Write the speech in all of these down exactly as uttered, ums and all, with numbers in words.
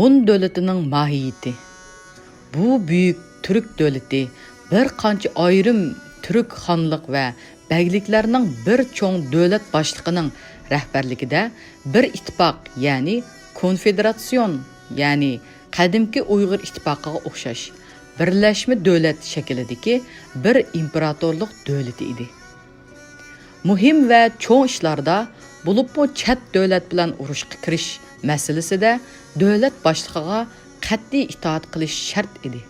خۇن دۆلىتىنىڭ ماھىيىتى. بۇ بۈيۈك تۈرك دۆلىتى بىر قانچە ئايرىم تۈرك خانلىق ۋە بەگلىكلەرنىڭ بىر چوڭ دۆلەت باشلىقىنىڭ رەھبەرلىكىدە بىر ئىتتىپاق، يەنى كونفېدېراتسىيون، يەنى قەدىمكى ئۇيغۇر ئىتتىپاقىغا ئوخشاش بىرلەشمە دۆلەت شەكلىدىكى بىر ئىمپېراتورلۇق دۆلىتى ئىدى. مۇھىم ۋە چوڭ ئىشلاردا، بولۇپمۇ چەت دۆلەت بىلەن ئۇرۇشقا كىرىش مەسىلىسىدە دۆلەت باشلىقىغا قەتئىي ئىتائەت قىلىش شەرت ئىدى.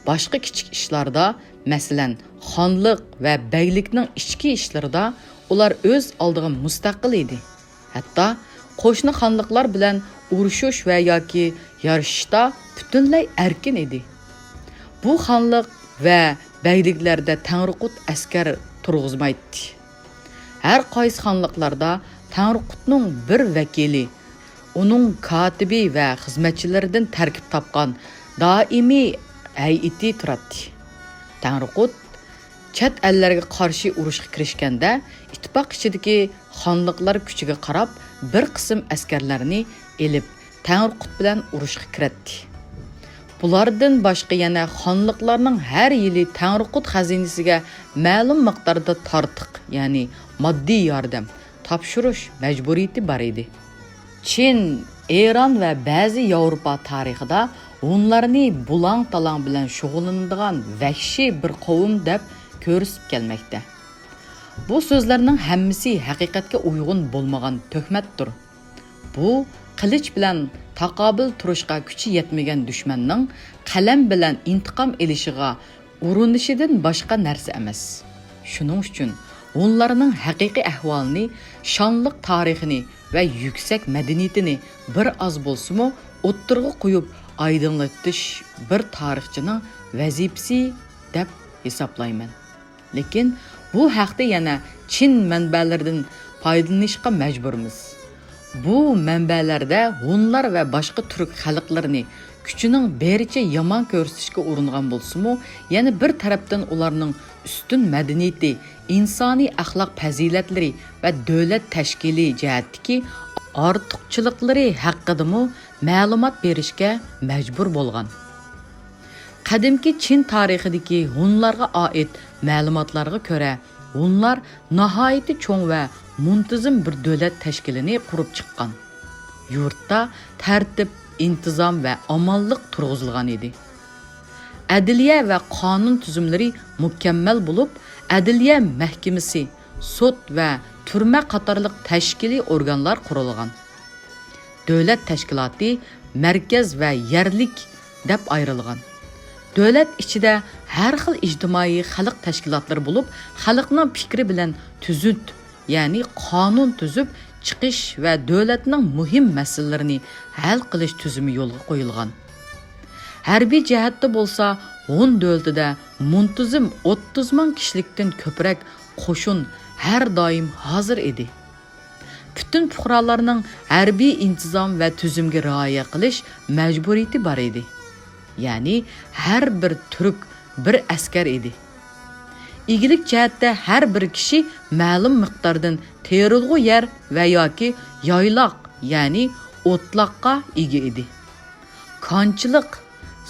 باشقا كىچىك ئىشلاردا، مەسىلەن، خانلىق ۋە بەگلىكنىڭ ئىچكى ئىشلىرىدا ئۇلار ئۆز ئالدىغا مۇستەقىل ئىدى. ھەتتا قوشنا خانلىقلار بىلەن ئۇرۇشۇش ۋە ياكى يارىشىشتا پۈتۈنلەي ئەركىن ئىدى. بۇ خانلىق ۋە بەگلىكلەردە تەڭرىقۇت ئەسكەر تۇرغۇزمايتتى. ھەر قايسى خانلىقلاردا تەڭرىقۇتنىڭ بىر ۋەكىلى، ئۇنىڭ كاتىپى ۋە خىزمەتچىلىرىدىن تەركىب تاپقان دائىمىي ھەيئىتى تۇراتتى. تەڭرىقۇت چەت ئەللەرگە قارشى ئۇرۇشقا كىرىشكەندە، ئىتتىپاق ئىچىدىكى خانلىقلار كۈچىگە قاراپ بىر قىسىم ئەسكەرلەرنى ئېلىپ، تەڭرىقۇت بىلەن ئۇرۇشقا كىرەتتى. بۇلاردىن باشقا يەنە خانلىقلارنىڭ ھەر يىلى تەڭرىقۇت خەزىنىسىگە مەلۇم مىقداردا تارتىق، يەنى ماددىي ياردەم تاپشۇرۇش مەجبۇرىيىتى بار ئىدى. چىن، ئىران ۋە بەزى ياۋروپا تارىخىدا ھونلارنى بۇلاڭ-تالاڭ بىلەن شۇغۇللىنىدىغان ۋەھشىي بىر قوۋم دەپ كۆرسىتىپ كەلمەكتە. بۇ سۆزلەرنىڭ ھەممىسى ھەقىقەتكە ئۇيغۇن بولمىغان تۆھمەتتۇر. بۇ قىلىچ بىلەن تاقابىل تۇرۇشقا كۈچى يەتمىگەن دۈشمەننىڭ قەلەم بىلەن ئىنتىقام ئېلىشىغا ئۇرۇنۇشىدىن باشقا نەرسە ئەمەس. شۇنىڭ ئۈچۈن ھونلارنىڭ ھەقىقىي ئەھۋالىنى، شانلىق تارىخىنى ۋە يۈكسەك مەدەنىيىتىنى بىر ئاز بولسىمۇ ئوتتۇرىغا قويۇپ ئايدىڭلىتىش بىر تارىخچىنىڭ ۋەزىپىسى دەپ ھېسابلايمەن. لېكىن بۇ ھەقتە يەنە چىن مەنبەلىرىدىن پايدىلىنىشقا مەجبۇرمىز. بۇ مەنبەلەردە ھونلار ۋە باشقا تۈرك خەلقلىرىنى كۈچىنىڭ بېرىچە يامان كۆرسىتىشكە ئۇرۇنغان بولسىمۇ، يەنە بىر تەرەپتىن ئۇلارنىڭ ئۈستۈن مەدەنىيىتى، ئىنسانىي ئەخلاق پەزىلەتلىرى ۋە دۆلەت تەشكىلىي جەھەتتىكى ئارتۇقچىلىقلىرى ھەققىدىمۇ مەلۇمات بېرىشكە مەجبۇر بولغان. قەدىمكى چىن تارىخىدىكى ھونلارغا ئائىت مەلۇماتلارغا كۆرە، ھونلار ناھايىتى چوڭ ۋە مۇنتىزىم بىر دۆلەت تەشكىلىنى قۇرۇپ چىققان. يۇرتتا تەرتىپ، ئىنتىزام ۋە ئامانلىق تۇرغۇزۇلغان ئىدى. ئەدلىيە ۋە قانۇن تۈزۈملىرى مۇكەممەل بولۇپ، ئەدلىيە مەھكىمىسى، سوت ۋە تۈرمە قاتارلىق تەشكىلىي ئورگانلار قۇرۇلغان. دۆلەت تەشكىلاتى مەركەز ۋە يەرلىك دەپ ئايرىلغان. دۆلەت ئىچىدە ھەر خىل ئىجتىمائىي خەلق تەشكىلاتلىرى بولۇپ، خەلقنىڭ پىكرى بىلەن تۈزۈت، يەنى قانۇن تۈزۈپ چىقىش ۋە دۆلەتنىڭ مۇھىم مەسىلىلىرىنى ھەل قىلىش تۈزۈمى يولغا قويۇلغان. ھەربىي جەھەتتە بولسا ھون دۆلىتىدە مۇنتىزىم ئوتتۇز مىڭ كىشىلىكتىن كۆپرەك قوشۇن ھەر دائىم ھازىر ئىدى. پۈتۈن پۇقرالارنىڭ ھەربىي ئىنتىزام ۋە تۈزۈمگە رىئايە قىلىش مەجبۇرىيىتى بار ئىدى. يەنى ھەر بىر تۈرك بىر ئەسكەر ئىدى. ئىگىلىك جەھەتتە ھەر بىر كىشى مەلۇم مىقداردىن تېرىلغۇ يەر ۋە ياكى يايلاق، يەنى ئوتلاققا ئىگە ئىدى. كانچىلىق،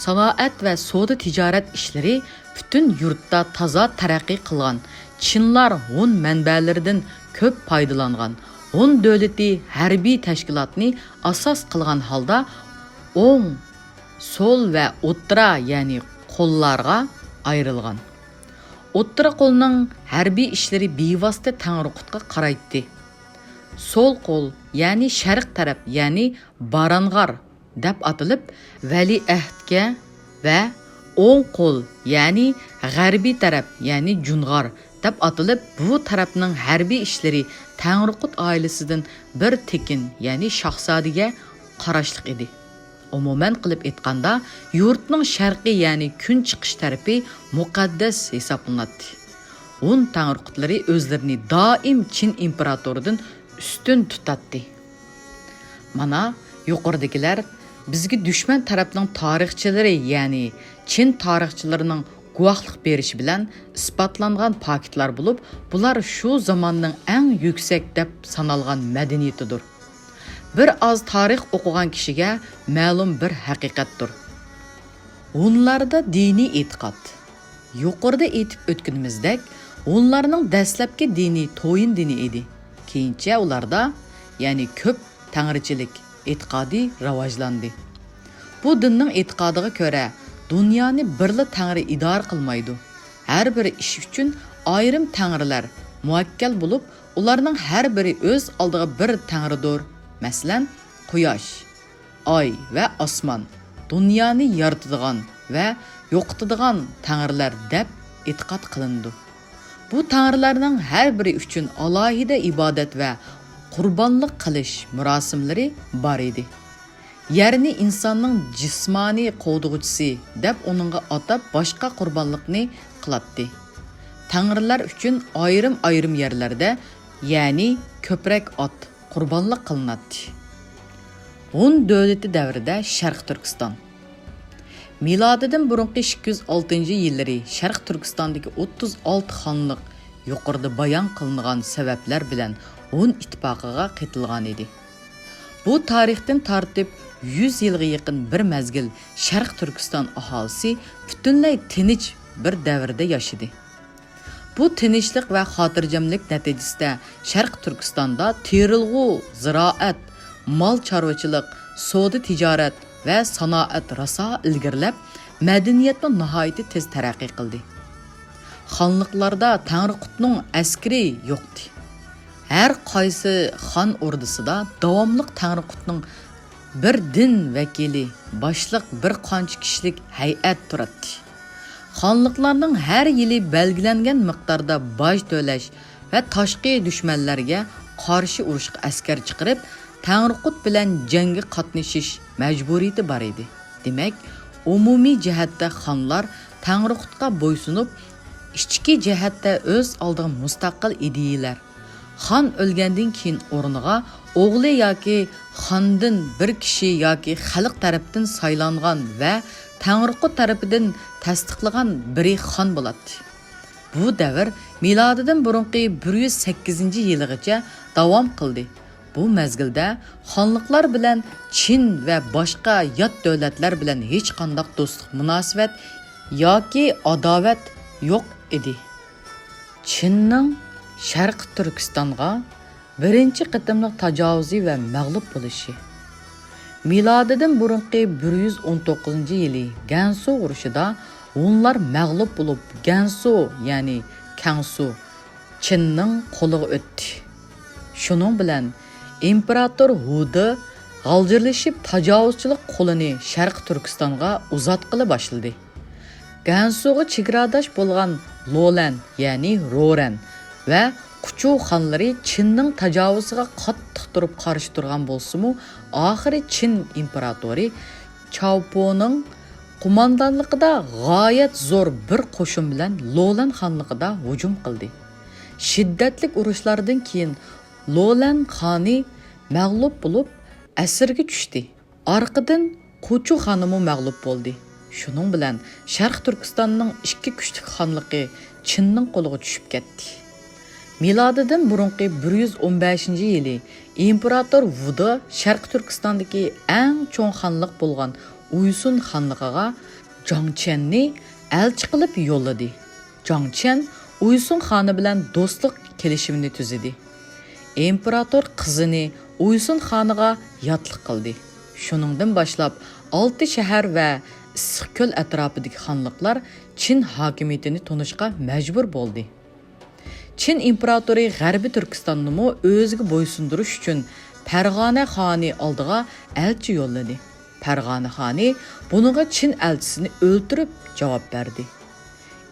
سانائەت ۋە سودا تىجارەت ئىشلىرى پۈتۈن يۇرتتا تازا تەرەققىي قىلغان. چىنلار ھون مەنبەلىرىدىن كۆپ پايدىلانغان. ھون دۆلىتى ھەربىي تەشكىلاتنى ئاساس قىلغان ھالدا ئوڭ، سول ۋە ئوتتۇرا، يەنى قوللارغا ئايرىلغان. ئوتتۇرا قولنىڭ ھەربىي ئىشلىرى بىۋاسىتە تەڭرىقۇتقا قارايتتى. سول قول، يەنى شەرق تەرەپ، يەنى بارانغار دەپ ئاتىلىپ، ۋەلىئەھدكە ۋە ئوڭ قول، يەنى غەربىي تەرەپ، يەنى جۇنغار دەپ ئاتىلىپ، بۇ تەرەپنىڭ ھەربىي ئىشلىرى تەڭرىقۇت ئائىلىسىدىن بىر تېكىن، يەنى شاھزادىگە قاراشلىق ئىدى. ئومۇمەن قىلىپ ئېيتقاندا، يۇرتنىڭ شەرقىي، يەنى كۈن چىقىش تەرىپى مۇقەددەس ھېسابلىناتتى. ھون تەڭرىقۇتلىرى ئۆزلىرىنى دائىم چىن ئىمپېراتورىدىن ئۈستۈن تۇتاتتى. مانا، يۇقىرىدىكىلەر بىزگە دۈشمەن تەرەپنىڭ تارىخچىلىرى، يەنى چىن تارىخچىلىرىنىڭ گۇۋاھلىق بېرىشى بىلەن ئىسپاتلانغان پاكىتلار بولۇپ، بۇلار شۇ زاماننىڭ ئەڭ يۈكسەك دەپ سانالغان مەدەنىيىتىدۇر. بىر ئاز تارىخ ئوقۇغان كىشىگە مەلۇم بىر ھەقىقەتتۇر. ھونلاردا دىنىي ئېتىقاد. يۇقىرىدا ئېيتىپ ئۆتكىنىمىزدەك، ھونلارنىڭ دەسلەپكى دىنى تويىن دىنى ئىدى. كېيىنچە ئۇلاردا، يەنى كۆپ تەڭرىچىلىك ئېتىقادى راۋاجلاندى. بۇ دىننىڭ ئېتىقادىغا كۆرە، دۇنيانى بىرلا تەڭرى ئىدارە قىلمايدۇ. ھەر بىر ئىش ئۈچۈن ئايرىم تەڭرىلەر مۇۋەككەل بولۇپ، ئۇلارنىڭ ھەر بىرى ئۆز ئالدىغا بىر تەڭرىدۇر. مەسىلەن، قۇياش، ئاي ۋە ئاسمان، دۇنيانى يارىتىدىغان ۋە يوقىتىدىغان تەڭرىلەر دەپ ئېتىقاد قىلىنىدۇ. بۇ تەڭرىلەرنىڭ ھەر بىرى ئۈچۈن ئالاھىدە ئىبادەت ۋە قۇربانلىق قىلىش مۇراسىملىرى بار ئىدى. يەرنى ئىنساننىڭ جىسمانىي قوغدىغۇچىسى دەپ ئۇنىڭغا ئاتاپ باشقا قۇربانلىقنى قىلاتتى. تەڭرىلەر ئۈچۈن ئايرىم-ئايرىم يەرلەردە، يەنى كۆپرەك ئات قۇربانلىق قىلىناتتى. ھون دۆلىتى دەۋرىدە شەرقىي تۈركىستان. مىلادىدىن بۇرۇنقى ئىككى يۈز ئالتىنچى يىللىرى شەرقىي تۈركىستاندىكى ئوتتۇز ئالتە خانلىق يۇقىرىدا بايان قىلىنغان سەۋەبلەر بىلەن ھون ئىتتىپاقىغا قېتىلغان ئىدى. بۇ تارىختىن تارتىپ يۈز يىلغا يېقىن بىر مەزگىل شەرقىي تۈركىستان ئاھالىسى پۈتۈنلەي تىنچ بىر دەۋردە ياشىدى. بۇ تىنچلىق ۋە خاتىرجەملىك نەتىجىسىدە شەرقىي تۈركىستاندا تېرىلغۇ، زىرائەت، مال چارۋىچىلىق، سودا تىجارەت ۋە سانائەت راسا ئىلگىرىلەپ، مەدەنىيەتمۇ ناھايىتى تېز تەرەققىي قىلدى. خانلىقلاردا تەڭرىقۇتنىڭ ئەسكىرى يوقتى. ھەر قايسى خان ئوردىسىدا داۋاملىق تەڭرىقۇتنىڭ بىر دىن ۋەكىلى، باشلىق بىر قانچە كىشىلىك ھەيئەت تۇراتتى. خانلىقلارنىڭ ھەر يىلى بەلگىلەنگەن مىقداردا باج تۆلەش ۋە تاشقى دۈشمەنلەرگە قارشى ئۇرۇشقا ئەسكەر چىقىرىپ، تەڭرىقۇت بىلەن جەڭگە قاتنىشىش مەجبۇرىيىتى بار ئىدى. دېمەك، ئومۇمىي جەھەتتە خانلار تەڭرىقۇتقا بويسۇنۇپ، ئىچكى جەھەتتە ئۆز ئالدىغا مۇستەقىل ئىدىيىلەر. خان ئۆلگەندىن كېيىن ئورنىغا ئوغلى ياكى خاندىن بىر كىشى ياكى خەلق تەرىپىدىن سايلانغان ۋە تەڭرىقۇت تەرىپىدىن تەستىقلىغان بىرى خان بولاتتى. بۇ دەۋر مىلادىدىن بۇرۇنقى بىر يۈز سەككىزىنچى يىلىغىچە داۋام قىلدى. بۇ مەزگىلدە خانلىقلار بىلەن چىن ۋە باشقا يات دۆلەتلەر بىلەن ھېچقانداق دوستلۇق مۇناسىۋەت ياكى ئاداۋەت يوق ئىدى. چىننىڭ شەرقىي تۈركىستانغا بىرىنچى قېتىملىق تاجاۋۇزى ۋە مەغلۇپ بولۇشى. مىلادىدىن بۇرۇنقى بىر يۈز ئون توققۇزىنچى يىلى گەنسۇ ئۇرۇشىدا ھونلار مەغلۇپ بولۇپ، گەنسۇ، يەنى كەڭسۇ، چىننىڭ قولىغا ئۆتتى. شۇنىڭ بىلەن ئىمپېراتور ھۇدې غالجىرلىشىپ، تاجاۋۇزچىلىق قولىنى شەرقىي تۈركىستانغا ئۇزاتقىلى باشلىدى. گەنسۇغا چېگراداش بولغان لولەن، يەنى رورەن ۋە قۇچۇ خانلىرى چىننىڭ تاجاۋۇزىغا قاتتىق تۇرۇپ قارشى تۇرغان بولسىمۇ، ئاخىرى چىن ئىمپېراتورى چاۋپونىڭ قوماندانلىقىدا غايەت زور بىر قوشۇن بىلەن لولەن خانلىقىدا ھۇجۇم قىلدى. شىددەتلىك ئۇرۇشلاردىن كېيىن لولەن خانى مەغلۇپ بولۇپ، ئەسىرگە چۈشتى. ئارقىدىن قوچۇ خانىمۇ مەغلۇپ بولدى. شۇنىڭ بىلەن شەرقىي تۈركىستاننىڭ ئىككى كۈچلۈك خانلىقى چىننىڭ قولىغا چۈشۈپ كەتتى. مىلادىدىن بۇرۇنقى بىر يۈز ئون بەشىنچى يىلى ئىمپېراتور ۋۇدې شەرقىي تۈركىستاندىكى ئەڭ چوڭ خانلىق بولغان ئۇيسۇن خانلىقىغا جاڭ چيەننى ئەلچى قىلىپ يوللىدى. جاڭ چيەن ئۇيسۇن خانى بىلەن دوستلۇق كېلىشىمىنى تۈزىدى. ئىمپېراتور قىزىنى ئۇيسۇن خانىغا ياتلىق قىلدى. شۇنىڭدىن باشلاپ، ئالتە شەھەر ۋە ئىسسىقكۆل ئەتراپىدىكى خانلىقلار چىن ھاكىمىيىتىنى تونۇشقا مەجبۇر بولدى. چىن ئىمپېراتورى غەربىي تۈركىستاننىمۇ ئۆزىگە بويسۇندۇرۇش ئۈچۈن پەرغانە خانى ئالدىغا ئەلچى يوللىدى. پەرغانە خانى بۇنىڭغا چىن ئەلچىسىنى ئۆلتۈرۈپ جاۋاب بەردى.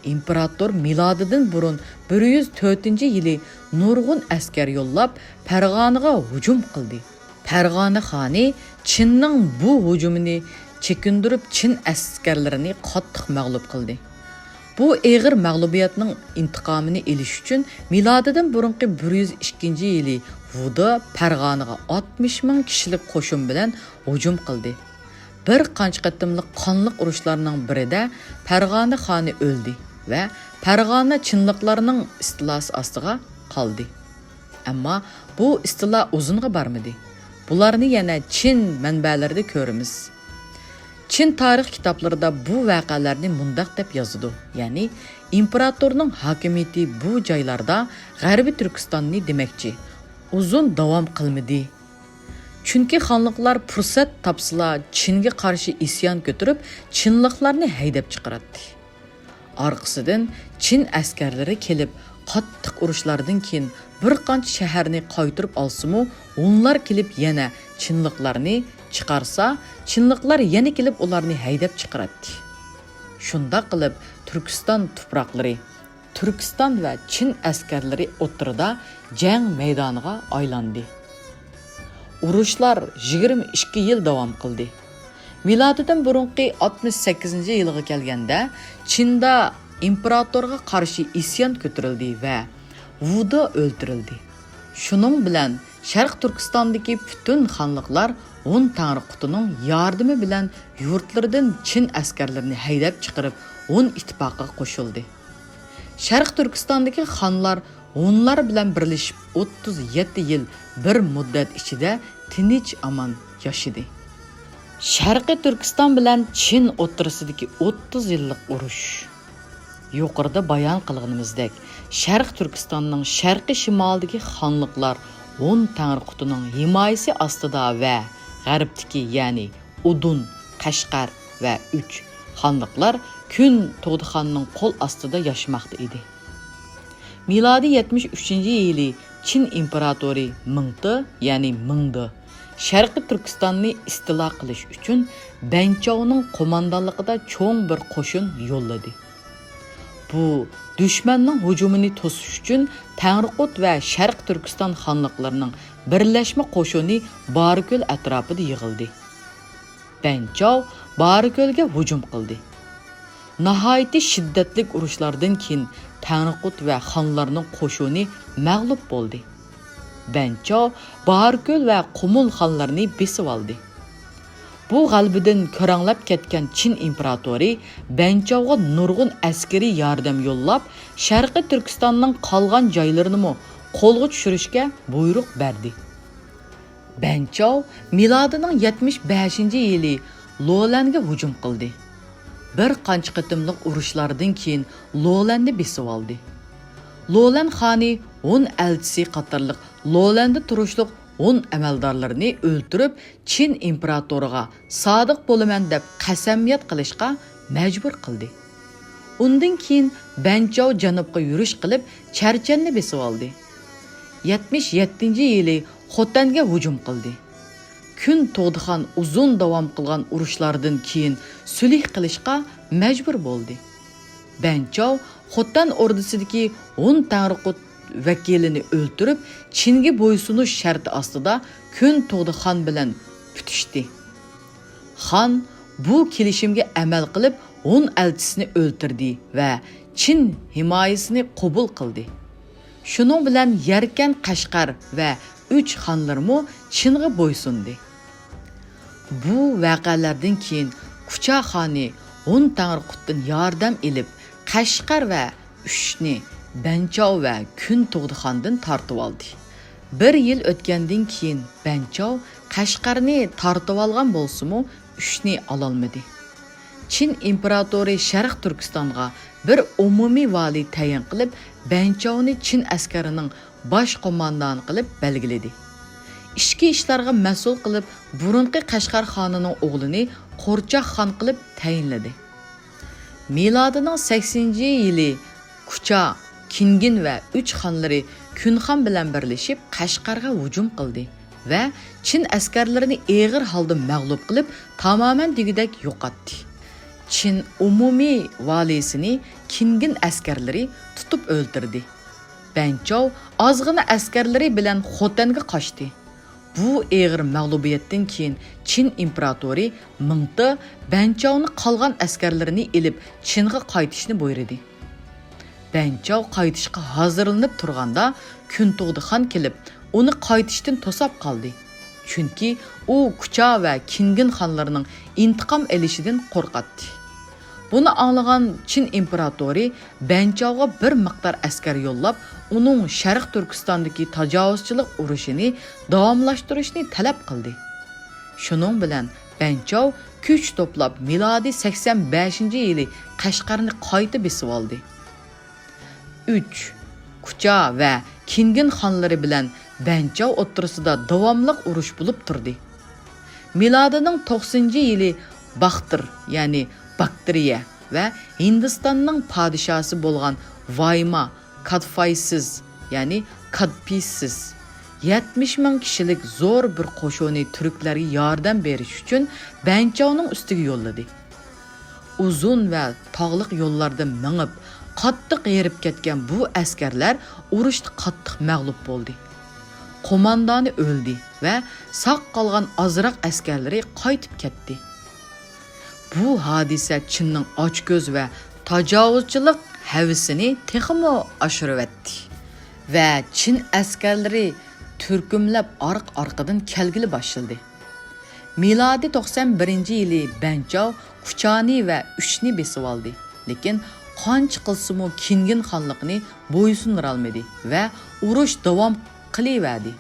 ئىمپېراتور مىلادىدىن بۇرۇن بىر يۈز تۆتىنچى يىلى نۇرغۇن ئەسكەر يوللاپ، پەرغانىغا ھۇجۇم قىلدى. پەرغانە خانى چىننىڭ بۇ ھۇجۇمىنى چېكىندۈرۈپ، چىن ئەسكەرلىرىنى قاتتىق مەغلۇپ قىلدى. بۇ ئېغىر مەغلۇبىيەتنىڭ ئىنتىقامىنى ئېلىش ئۈچۈن، مىلادىدىن بۇرۇنقى بىر يۈز ئىككىنچى يىلى ۋۇدې پەرغانىغا ئاتمىش مىڭ كىشىلىك قوشۇن بىلەن ھۇجۇم قىلدى. بىر قانچە قېتىملىق قانلىق ئۇرۇشلارنىڭ بىرىدە پەرغانە خانى ئۆلدى ۋە پەرغانە چىنلىقلارنىڭ ئىستىلاسى ئاستىغا قالدى. ئەمما بۇ ئىستىلا ئۇزۇنغا بارمىدى. بۇلارنى يەنە چىن مەنبەلىرىدە كۆرىمىز. چىن تارىخ كىتابلىرىدا بۇ ۋەقەلەرنى مۇنداق دەپ يازىدۇ، يەنى ئىمپېراتورنىڭ ھاكىمىيىتى بۇ جايلاردا، غەربىي تۈركىستاننى دېمەكچى، ئۇزۇن داۋام قىلمىدى. چۈنكى خانلىقلار پۇرسەت تاپسىلا چىنگە قارشى ئىسيان كۆتۈرۈپ، چىنلىقلارنى ھەيدەپ چىقىراتتى. ئارقىسىدىن چىن ئەسكەرلىرى كېلىپ، قاتتىق ئۇرۇشلاردىن كېيىن بىر قانچە شەھەرنى قايتۇرۇپ ئالسىمۇ، ھونلار كېلىپ يەنە چىنلىقلارنى چىقارسا، چىنلىقلار يەنە كېلىپ ئۇلارنى ھەيدەپ چىقىراتتى. شۇنداق قىلىپ، تۈركىستان تۇپراقلىرى، تۈركىستان ۋە چىن ئەسكەرلىرى ئوتتۇرىدا جەڭ مەيدانىغا ئايلاندى. ئۇرۇشلار يىگىرمە ئىككى يىل داۋام قىلدى. مىلادىدىن بۇرۇنقى ئاتمىش سەككىزىنچى يىلغا كەلگەندە، چىندا ئىمپېراتورغا قارشى ئىسيان كۆتۈرۈلدى ۋە ۋۇدا ئۆلتۈرۈلدى. شۇنىڭ بىلەن شەرق تۈركىستاندىكى پۈتۈن خانلىقلار ھون تەڭرىقۇتىنىڭ ياردىمى بىلەن يۇرتلىرىدىن چىن ئەسكەرلىرىنى ھەيدەپ چىقىرىپ، ھون ئىتتىپاقىغا قوشۇلدى. شەرق تۈركىستاندىكى خانلار ھونلار بىلەن بىرلىشىپ ئوتتۇز يەتتە يىل بىر مۇددەت ئىچىدە تىنچ-ئامان ياشىدى. شەرقىي تۈركىستان بىلەن چىن ئوتتۇرىسىدىكى ئوتتۇز يىللىق ئۇرۇش. يۇقىرىدا بايان قىلغىنىمىزدەك، شەرقىي تۈركىستاننىڭ شەرقىي شىمالىدىكى خانلىقلار ھون تەڭرىقۇتىنىڭ ھىمايىسى ئاستىدا ۋە غەربتىكى، يەنى ئۇدۇن، قەشقەر ۋە ئۈچ خانلىقلار كۈن تۇغدىخاننىڭ قول ئاستىدا ياشىماقتا ئىدى. مىلادىي يەتمىش ئۈچىنچى يىلى چىن ئىمپېراتورى مىڭتى، يەنى مىڭدى، شەرقىي تۈركىستاننى ئىستىلا قىلىش ئۈچۈن بەنچاۋنىڭ قوماندانلىقىدا چوڭ بىر قوشۇن يوللىدى. بۇ دۈشمەننىڭ ھۇجۇمىنى توسۇش ئۈچۈن تەڭرىقۇت ۋە شەرقىي تۈركىستان خانلىقلىرىنىڭ بىرلەشمە قوشۇنى بارىكۆل ئەتراپىدا يىغىلدى. بەنچاۋ بارىكۆلگە ھۇجۇم قىلدى. ناھايىتى شىددەتلىك ئۇرۇشلاردىن كېيىن تەڭرىقۇت ۋە خانلارنىڭ قوشۇنى مەغلۇپ بولدى. بەنچاۋ بارىكۆل ۋە قۇمۇل خانلىرىنى بېسىۋالدى. بۇ غەلىبىدىن كۆرەڭلەپ كەتكەن چىن ئىمپېراتورى بەنچاۋغا نۇرغۇن ئەسكىرىي ياردەم يوللاپ، شەرقىي تۈركىستاننىڭ قالغان جايلىرىنىمۇ قولغا چۈشۈرۈشكە بۇيرۇق بەردى. بەنچاۋ مىلادىنىڭ يەتمىش بەشىنچى يىلى لولەنگە ھۇجۇم قىلدى. بىر قانچە قېتىملىق ئۇرۇشلاردىن كېيىن لولەننى بېسىۋالدى. لولەن خانى ھون ئەلچىسى قاتارلىق لولەندە تۇرۇشلۇق ھون ئەمەلدارلىرىنى ئۆلتۈرۈپ، چىن ئىمپېراتورىغا سادىق بولىمەن دەپ قەسەمياد قىلىشقا مەجبۇر قىلدى. ئۇندىن كېيىن بەنچاۋ جەنۇبقا يۈرۈش قىلىپ، چەرچەننى بېسىۋالدى. يەتمىش يەتتىنچى يىلى خوتەنگە ھۇجۇم قىلدى. كۈن تۇغدىخان ئۇزۇن داۋام قىلغان ئۇرۇشلاردىن كېيىن سۈلھ قىلىشقا مەجبۇر بولدى. بەنچاۋ خوتەن ئوردىسىدىكى ھون تەڭرىقۇت ۋەكىلىنى ئۆلتۈرۈپ، چىنگە بويسۇنۇش شەرتى ئاستىدا كۈن تۇغدىخان بىلەن پۈتۈشتى. خان بۇ كېلىشىمگە ئەمەل قىلىپ، ھون ئەلچىسىنى ئۆلتۈردى ۋە چىن ھىمايىسىنى قوبۇل قىلدى. شۇنىڭ بىلەن يەركەن، قەشقەر ۋە ئۈچ خانلىرىمۇ چىنغا بويسۇندى. بۇ ۋەقەلەردىن كېيىن كۇچا خانى ھون تەڭرىقۇتتىن ياردەم ئېلىپ، قەشقەر ۋە ئۈچنى بەنچاۋ ۋە كۈن تۇغدىخاندىن تارتىۋالدى. بىر يىل ئۆتكەندىن كېيىن بەنچاۋ قەشقەرنى تارتىۋالغان بولسىمۇ، ئۈچنى ئالالمىدى. چىن ئىمپېراتورى شەرق تۈركىستانغا بىر ئومۇمىي ۋالىي تەيىن قىلىپ، بەنچاۋنى چىن ئەسكىرىنىڭ باش قوماندانى قىلىپ بەلگىلىدى. ئىچكى ئىشلارغا مەسئۇل قىلىپ، بۇرۇنقى قەشقەر خانىنىڭ ئوغلىنى قورچاق خان قىلىپ تەيىنلىدى. مىلادىنىڭ سەكسىنىنچى يىلى كۇچا، كىنگىن ۋە ئۈچ خانلىرى كۈنخان بىلەن بىرلىشىپ قەشقەرگە ھۇجۇم قىلدى ۋە چىن ئەسكەرلىرىنى ئېغىر ھالدا مەغلۇپ قىلىپ، تامامەن دېگۈدەك يوقاتتى. چىن ئومۇمىي ۋالىيسىنى كىنگىن ئەسكەرلىرى تۇتۇپ ئۆلتۈردى. بەنچاۋ ئازغىنە ئەسكەرلىرى بىلەن خوتەنگە قاچتى. بۇ ئېغىر مەغلۇبىيەتتىن كېيىن چىن ئىمپېراتورى مىڭتى بەنچاۋنى قالغان ئەسكەرلىرىنى ئېلىپ چىنغا قايتىشنى بۇيرۇدى. بەنچاۋ قايتىشقا ھازىرلىنىپ تۇرغاندا، كۈنتۇغدى خان كېلىپ، ئۇنى قايتىشتىن توساپ قالدى. چۈنكى ئۇ كۇچا ۋە كىنگىن خانلىرىنىڭ ئىنتىقام ئېلىشىدىن قورقاتتى. بۇنى ئاڭلىغان چىن ئىمپېراتورى بەنچاۋغا بىر مىقدار ئەسكەر يوللاپ، ئۇنىڭ شەرقىي تۈركىستاندىكى تاجاۋۇزچىلىق ئۇرۇشىنى داۋاملاشتۇرۇشنى تەلەپ قىلدى. شۇنىڭ بىلەن بەنچاۋ كۈچ توپلاپ، مىلادىي سەكسەن بەشىنچى يىلى قەشقەرنى قايتا بېسىۋالدى. ئۈچ، كۇچا ۋە كىنگىن خانلىرى بىلەن بەنچاۋ ئوتتۇرىسىدا داۋاملىق ئۇرۇش بولۇپ تۇردى. مىلادىنىڭ توقسىنىنچى يىلى باختىر، يەنى باكتىرىيە ۋە ھىندىستاننىڭ پادىشاھسى بولغان ۋايما كادفايسىز، يەنى كادپىسسىز، يەتمىش مىڭ كىشىلىك زور بىر قوشۇننى تۈركلەرگە ياردەم بېرىش ئۈچۈن بەنچاۋنىڭ ئۈستىگە يوللىدى. ئۇزۇن ۋە تاغلىق يوللاردا مېڭىپ، قاتتىق ھېرىپ كەتكەن بۇ ئەسكەرلەر ئۇرۇشتا قاتتىق مەغلۇپ بولدى. قوماندانى ئۆلدى ۋە ساق قالغان ئازراق ئەسكەرلىرى قايتىپ كەتتى. بۇ ھادىسە چىننىڭ ئاچكۆز ۋە تاجاۋۇزچىلىق ھەۋىسىنى تېخىمۇ ئاشۇرۇۋەتتى ۋە چىن ئەسكەرلىرى تۈركۈملەپ ئارقا-ئارقىدىن كەلگىلى باشلىدى. مىلادىي توقسان بىرىنچى يىلى بەنچاۋ كۇچانى ۋە ئۈچنى بېسىۋالدى، لېكىن قانچە قىلسىمۇ كىنگىن خانلىقىنى بويسۇندۇرالمىدى ۋە ئۇرۇش داۋام قىلىۋەردى.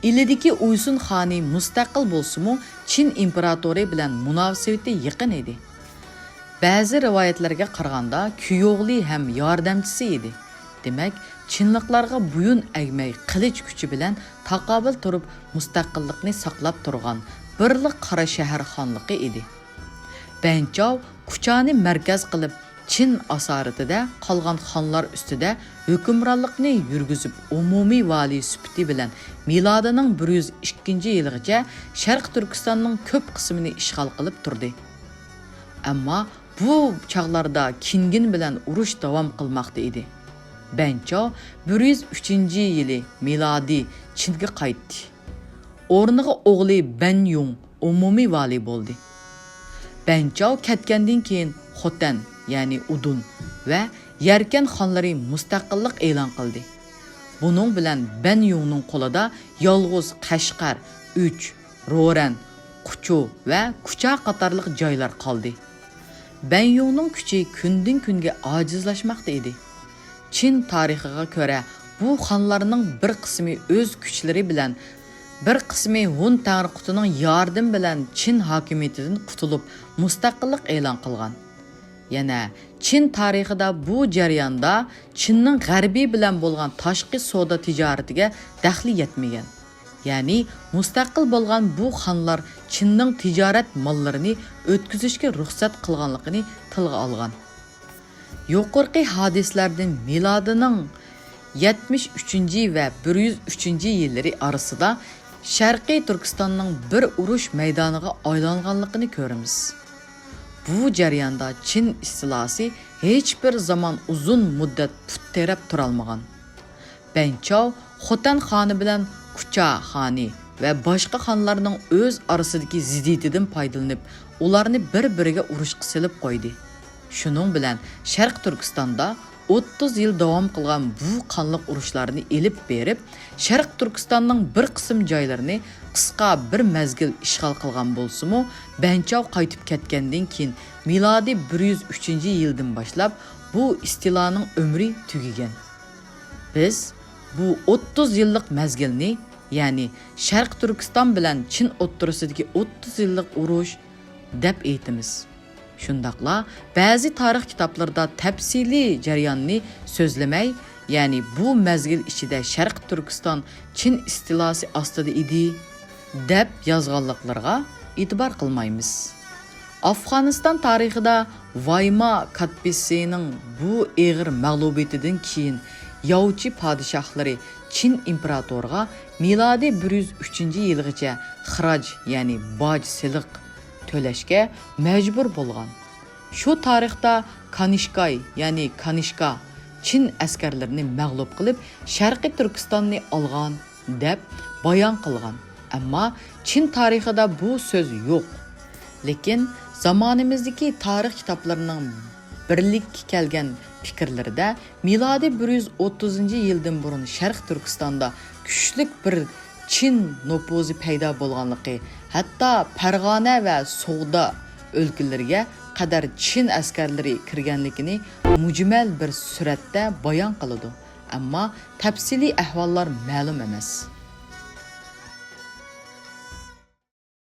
ئىلىدىكى ئۇيسۇن خانى مۇستەقىل بولسىمۇ، چىن ئىمپېراتورى بىلەن مۇناسىۋىتى يېقىن ئىدى. بەزى رىۋايەتلەرگە قارىغاندا، كۈيئوغلى ھەم ياردەمچىسى ئىدى. دېمەك، چىنلىقلارغا بويۇن ئەگمەي، قىلىچ كۈچى بىلەن تاقابىل تۇرۇپ، مۇستەقىللىقنى ساقلاپ تۇرغان بىرلا قارا شەھەر خانلىقى ئىدى. بەنچاۋ كۇچانى مەركەز قىلىپ، چىن ئاسارىتىدە قالغان خانلار ئۈستىدە ھۆكۈمرانلىقنى يۈرگۈزۈپ، ئومۇمىي ۋالىي سۈپىتى بىلەن مىلادىنىڭ بىر يۈز ئىككىنچى يىلىغىچە شەرقىي تۈركىستاننىڭ كۆپ قىسمىنى ئىشغال قىلىپ تۇردى. ئەمما بۇ چاغلاردا كىنگىن بىلەن ئۇرۇش داۋام قىلماقتا ئىدى. بەنچاۋ بىر يۈز ئۈچىنچى يىلى مىلادىي چىنگە قايتتى. ئورنىغا ئوغلى بەن يۇڭ ئومۇمىي ۋالىي بولدى. بەنچاۋ كەتكەندىن كېيىن، خوتەن، يەنى ئۇدۇن ۋە يەركەن خانلىرى مۇستەقىللىق ئېلان قىلدى. بۇنىڭ بىلەن بەن يۇڭنىڭ قولىدا يالغۇز قەشقەر، ئۈچ، رورەن، قۇچۇ ۋە كۇچا قاتارلىق جايلار قالدى. بەن يۇڭنىڭ كۈچى كۈندىن-كۈنگە ئاجىزلاشماقتا ئىدى. چىن تارىخىغا كۆرە، بۇ خانلارنىڭ بىر قىسمى ئۆز كۈچلىرى بىلەن، بىر قىسمى ھون تەڭرىقۇتىنىڭ ياردىمى بىلەن چىن ھاكىمىيىتىدىن قۇتۇلۇپ، مۇستەقىللىق ئېلان قىلغان. يەنە چىن تارىخىدا بۇ جەرياندا چىننىڭ غەربىي بىلەن بولغان تاشقى سودا تىجارىتىگە دەخلى يەتمىگەن. يەنى مۇستەقىل بولغان بۇ خانلار چىننىڭ تىجارەت ماللىرىنى ئۆتكۈزۈشكە رۇخسەت قىلغانلىقىنى تىلغا ئالغان. يۇقىرىقى ھادىسىلەردىن مىلادىنىڭ يەتمىش ئۈچىنچى ۋە بىر يۈز ئۈچىنچى يىللىرى ئارىسىدا شەرقىي تۈركىستاننىڭ بىر ئۇرۇش مەيدانىغا ئايلانغانلىقىنى كۆرىمىز. بۇ جەرياندا چىن ئىستىلاسى ھېچبىر زامان ئۇزۇن مۇددەت پۇت تىرەپ تۇرالمىغان. بەنچاۋ خوتەن خانى بىلەن كۇچا خانى ۋە باشقا خانلارنىڭ ئۆز ئارىسىدىكى زىددىيىتىدىن پايدىلىنىپ، ئۇلارنى بىر-بىرىگە ئۇرۇشقا سېلىپ قويدى. شۇنىڭ بىلەن شەرقىي تۈركىستاندا ئوتتۇز يىل داۋام قىلغان بۇ قانلىق ئۇرۇشلارنى ئېلىپ بېرىپ، شەرقىي تۈركىستاننىڭ بىر قىسىم جايلىرىنى قىسقا بىر مەزگىل ئىشغال قىلغان بولسىمۇ، بەنچاۋ قايتىپ كەتكەندىن كېيىن، مىلادىي بىر يۈز ئۈچىنچى يىلدىن باشلاپ بۇ ئىستىلانىڭ ئۆمرى تۈگىگەن. بىز بۇ ئوتتۇز يىللىق مەزگىلنى، يەنى شەرقىي تۈركىستان بىلەن چىن ئوتتۇرىسىدىكى ئوتتۇز يىللىق ئۇرۇش دەپ ئېيتىمىز. شۇنداقلا بەزى تارىخ كىتابلىرىدا تەپسىلىي جەرياننى سۆزلىمەي، يەنى بۇ مەزگىل ئىچىدە شەرقىي تۈركىستان چىن ئىستىلاسى ئاستىدا ئىدى، دەپ يازغانلىقلىرىغا ئېتىبار قىلمايمىز. ئافغانىستان تارىخىدا ۋايما كاتپىسسىنىڭ بۇ ئېغىر مەغلۇبىيىتىدىن كېيىن، ياۋچى پادىشاھلىرى چىن ئىمپېراتورىغا مىلادىي بىر يۈز ئۈچىنچى يىلغىچە خىراج، يەنى باج، سېلىق تۆلەشكە مەجبۇر بولغان. شۇ تارىختا كانىشكاي، يەنى كانىشكا چىن ئەسكەرلىرىنى مەغلۇپ قىلىپ، شەرقىي تۈركىستاننى ئالغان، دەپ بايان قىلغان. ئەمما چىن تارىخىدا بۇ سۆز يوق. لېكىن زامانىمىزدىكى تارىخ كىتابلىرىنىڭ بىرلىككە كەلگەن پىكىرلىرىدە مىلادىي بىر يۈز ئوتتۇزىنچى يىلدىن بۇرۇن شەرقىي تۈركىستاندا كۈچلۈك بىر چىن نوپۇزى پەيدا بولغانلىقى، ھەتتا پەرغانە ۋە سوغدا ئۆلكىلىرىگە قەدەر چىن ئەسكەرلىرى كىرگەنلىكىنى مۈجمەل بىر سۈرەتتە بايان قىلىدۇ، ئەمما تەپسىلىي ئەھۋاللار مەلۇم ئەمەس.